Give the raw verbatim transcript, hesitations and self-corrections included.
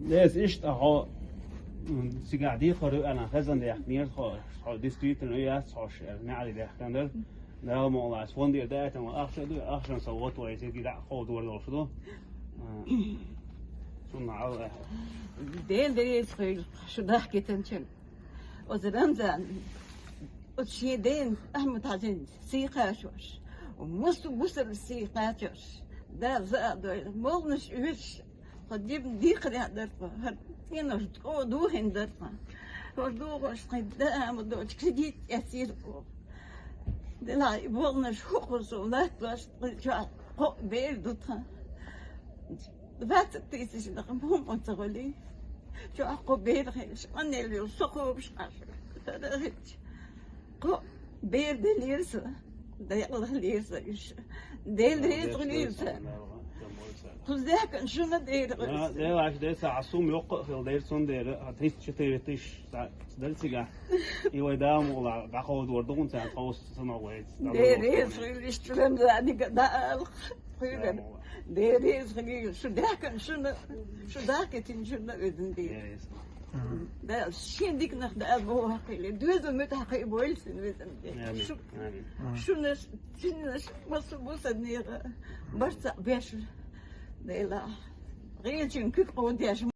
Деза иштта хьо, м, цигахь декхар ю аьлла хезна даьккхинера хьо, хьо действительно яц хьо ш-, аьлла, неӀаре даьккхинера. Дала мукъалахь, фондера даийтина ахча ду, ахчан со вот вай цига дӀа кховдор долуш ду. А, цунна Аллах. Дела реза хуьлда шу дахкийтинчун. Оцу Рамзан, оцу шен ден Ахьмад-Хьаьжин сий кхачош, массо а бусалба сий кхачош, Дала заа дойла, молланаш оьшуш, хьо диб-, декхарехь дара тхо, хӀара цӀенош тӀо дохийна дара тхо. ХӀара дохош тхайн даа ма доцу кредит эцийра оха. Делахь и болланаш хӀокхузо латтош, тхайн чохь кхоъ бер ду тхан. Двадцать тысяч даха муха ца хуьлий. Чохь кхо бер хилча, къаннел йолу со кхобуш Ӏаш. ХӀара хилча, кхо бер делира со. Декъала хилира со уьш. Дела реза хуьлийла сан. Кхуза даьхкина шуна дера гӀирса. Делаш деца а сум йоккха а хила дера, цундела а триста четыре тысяч ца-, ца дара цигахь. И вай Дала мукъалахь дӀакховдор ду хӀунда царна тховса ца ногӀу вайца. Дела реза хуьлийла, иштта Рамзанига дӀаала. Хуьйла. Дела реза хуьлийла, шу даьхкина шуна, шу дахкийтина шуна везан дела. Дела реза. Мгм. Да, шен диканах Дала боху хилла, доьзал муьтӀахь кхин а бойла шуна везан дела. Амин. Шу-, амин. Мгм. Шуна, шиннаш, массо а бусалба нехан барт цхьаъ беш, Дела. ГӀийлачун куьг кховдеш